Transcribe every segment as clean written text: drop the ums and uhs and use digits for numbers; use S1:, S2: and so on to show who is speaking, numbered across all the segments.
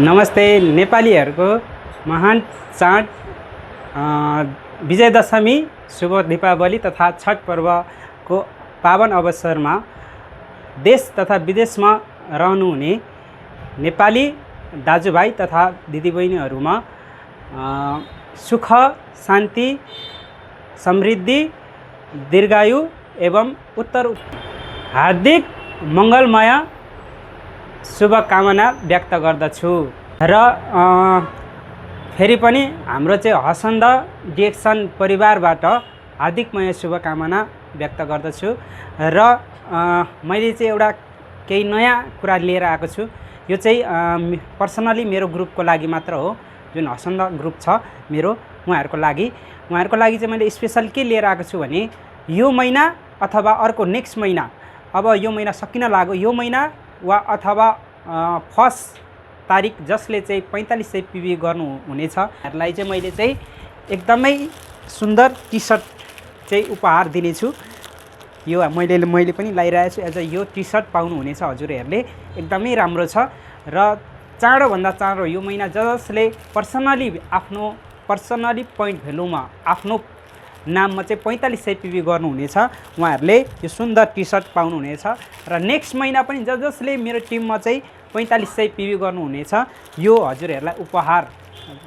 S1: नमस्ते। नेपालीहरूको महान चाड विजयदशमी, शुभ दीपावली तथा छठ पर्वको पावन अवसरमा देश तथा विदेशमा रहनुहुने नेपाली दाजुभाइ तथा दिदीबहिनीहरूमा सुख, शान्ति, समृद्धि, दीर्घायु एवं उत्तर हार्दिक मङ्गलमय शुभकामना व्यक्त गर्दछु। र फेरि पनि हाम्रो चाहिँ हसन्द डिएक्सन परिवारबाट हार्दिकमय शुभकामना व्यक्त गर्दछु। र मैले चाहिँ एउटा केही नयाँ कुरा लिएर आएको छु। यो चाहिँ पर्सनली मेरो ग्रुपको लागि मात्र हो, जुन हसन्द ग्रुप छ मेरो, उहाँहरूको लागि चाहिँ मैले स्पेसल के लिएर आएको छु भने यो महिना अथवा अर्को नेक्स्ट महिना, अब यो महिना सकिन लाग्यो, यो महिना वा अथवा 1 तारिक जसले चाहिँ 4500 पिबी गर्नुहुनेछ उहाँहरूलाई चाहिँ मैले चाहिँ एकदमै सुन्दर टी सर्ट चाहिँ उपहार दिनेछु। यो मैले पनि लगाइरहेको छु। एज यो टी सर्ट पाउनुहुनेछ हजुरहरूले, एकदमै राम्रो छ। र चाँडोभन्दा चाँडो यो महिना जसले पर्सनली पोइन्ट भ्यालुमा आफ्नो नाममा चाहिँ 4500 पिबी गर्नुहुनेछ उहाँहरूले यो सुन्दर टी सर्ट पाउनुहुनेछ। र नेक्स्ट महिना पनि जसले मेरो टिममा चाहिँ 4500 पिबी गर्नुहुनेछ यो हजुरहरूलाई उपहार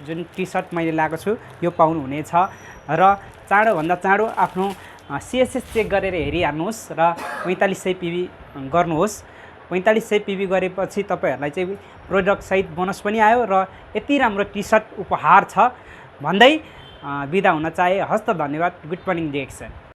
S1: जुन टी सर्ट मैले ल्याएको छु यो पाउनुहुनेछ। र चाँडोभन्दा चाँडो आफ्नो सिएसएस चेक गरेर हेरिहाल्नुहोस् र 4500 पिबी गर्नुहोस्। 4500 पिबी गरेपछि तपाईँहरूलाई चाहिँ प्रोडक्टसहित बोनस पनि आयो र यति राम्रो टी सर्ट उपहार छ भन्दै बिदा हुन चाहे। हस्त धन्यवाद। Good morning DXN.